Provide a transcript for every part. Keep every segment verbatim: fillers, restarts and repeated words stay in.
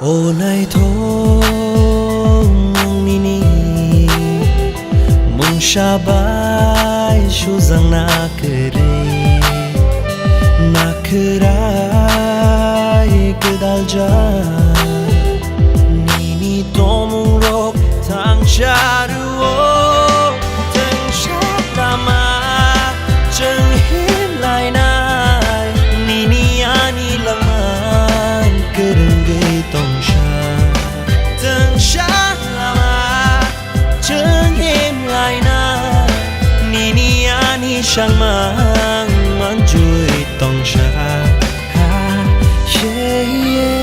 O naithok mung nini, mungsa bai sujakna kwrwi, nakhwrai gwdaljak nini tongmungrok thangsa rwo. Tengsa lama chwng himlainai, nini ani langma kwrwngwi tongsa. Tengsa lama chwng himlainai, nini ani sangmang manjui tongsa. Ha, yeah, yeah.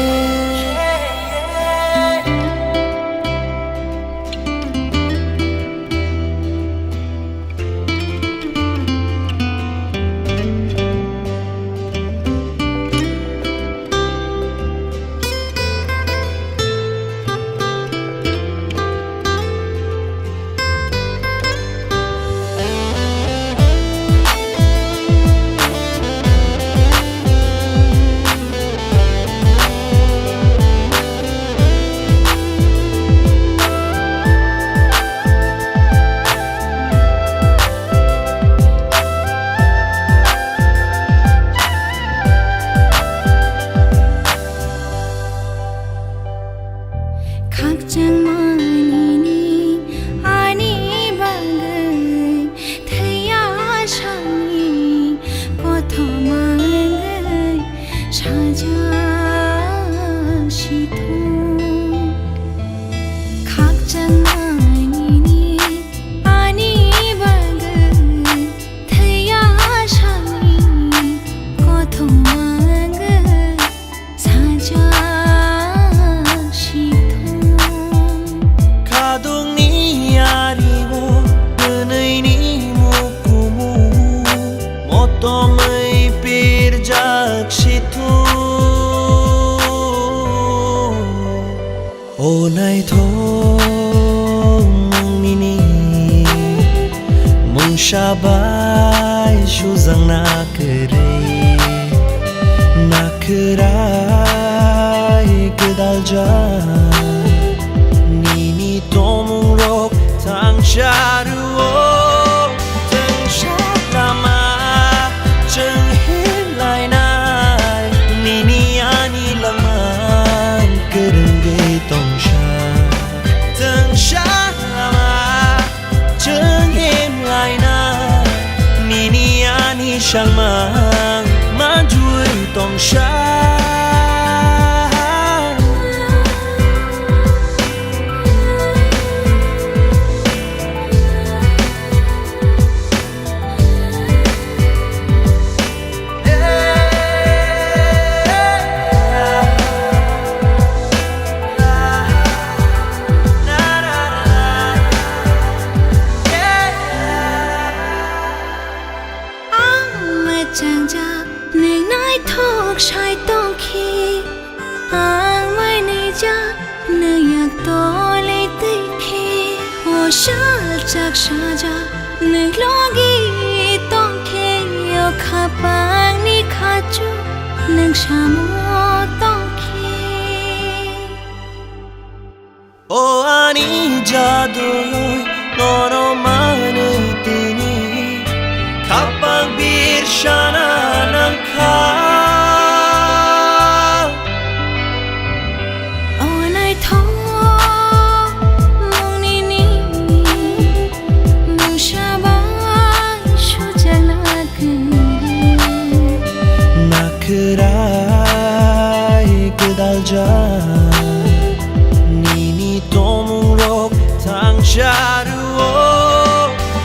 Khakchangma nini ani bagwi thwiya sani kothoma wngwi sajak sithung. Khakchangma nini ani bagwi thwiya sani kothoma wngwi sajak sithung. Khadungni yaringo hwnwini mukumu motomwi pirjak sithung. O naithok mung nini, mungsa bai sujakna kwrwi, nakhwrai gwdaljak nini tongmungrok thangsa rwo. Tengsa lama chwng himlainai, nini ani langma kwrwngwi tongsa. Tengsa lama chwng himlainai, nini ani sangmang manjui tongsa. Ang mwchangjak nwng naithok sai tongkhe, ang mainijak nwng yak tolwi twi khe, o salchak sajak nwng logi tongkhe, o khapangni khachu nwng samo tongkhe. O ani jadui nono manwi tini khapang birsana nangkha. O naithok mung nini, mungsa bai sujakna kwrwi, nakhwrai gwdaljak nini tongmungrok thangsa rwo.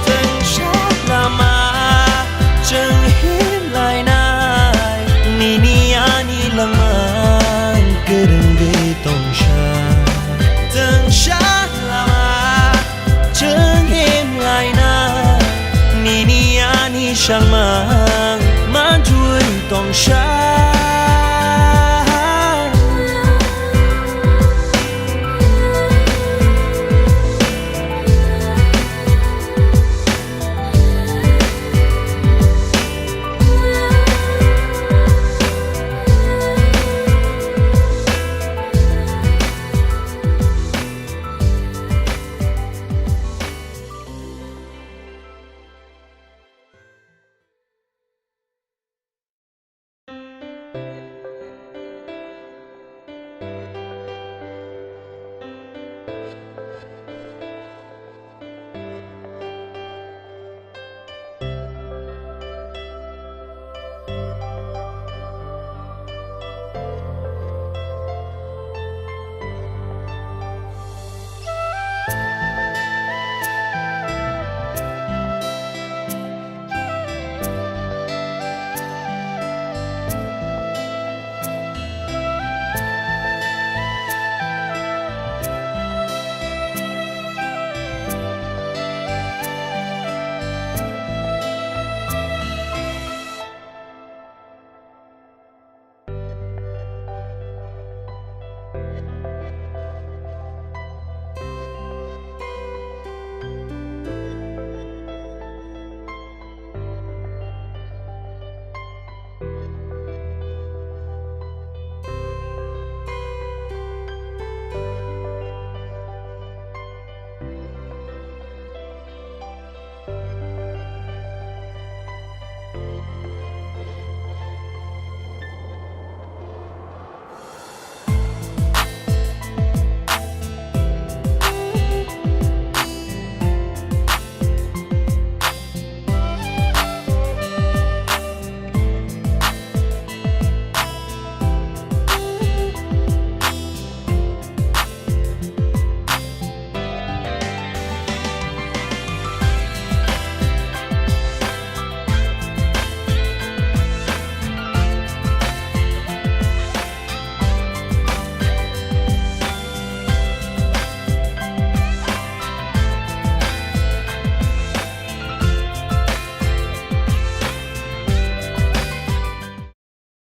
Tengsa lama chwng himlainai, nini ani langma kwrwngwi tongsa. Tengsa lama chwng himlainai, nini ani sangmang manjui tongsa.